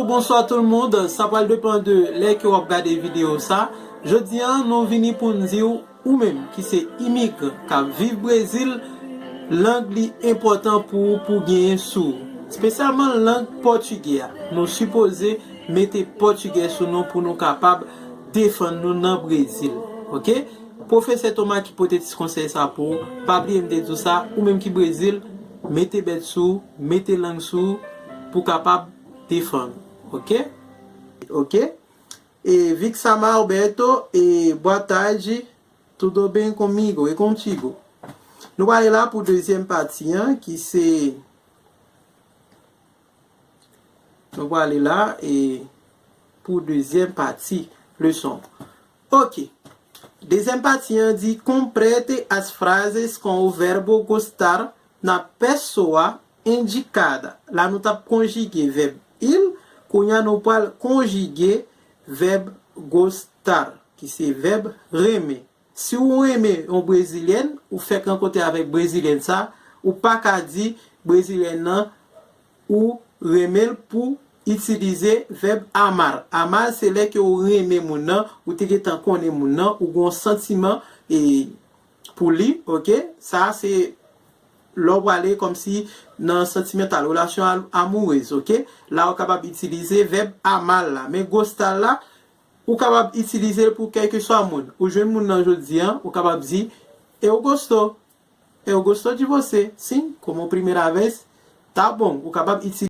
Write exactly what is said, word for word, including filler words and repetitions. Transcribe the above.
Bonsoir tout le monde, sa pral depann de lè ke w ap gade videyo sa. Jodi a, nou vini pou n di w, ou menm ki se imigran k ap viv Brezil, lang li enpòtan pou ou pou genyen sou ou. Espesyalman lang pòtigè a. Nou sipoze mete pòtigè sou nou pou nou kapab defann nou nan Brezil. Oke? Pwofesè Thomas ki pote ti konsèy sa pou ou. Pa bliye m te di w sa, ou menm ki Brezil, mete bèt sou ou, mete lang sou ou pou kapab defann ou. Oke? Oke? E Vixama Alberto, e boa tarde, tudo bem comigo e contigo? Nou prale la pou dezyèm pati an, ki se, nou prale la e pou dezyèm pati leson. Ok. Dezyèm pati an di: complete as frases com o verbo gostar na pessoa indicada. La nou t ap konjige vèb il, kounye a nou pral konjige vèb gostar, ki se vèb renmen. Si w renmen yon brezilyèn, ou fèk rankontre avèk brezilyèn sa, ou pa ka di brezilyèn nan ou renmen l pou itilize vèb amar. Amar se lè ke ou renmen moun nan, ou te gentan konnen moun nan, ou gen yon santiman e pou li, oke? Sa se lè w prale kòmsi nan santimantal, relasyon al- amourez, oke? La ou kapab itilize vèb amar la. Men gostar la, ou kapab itilize l pou kèlkeswa moun. Ou jwenn moun nan jodi an, ou kapab di: Eu gosto. Eu gosto de você. Sim, como primeira vez, tá bom. Ou kapab itilize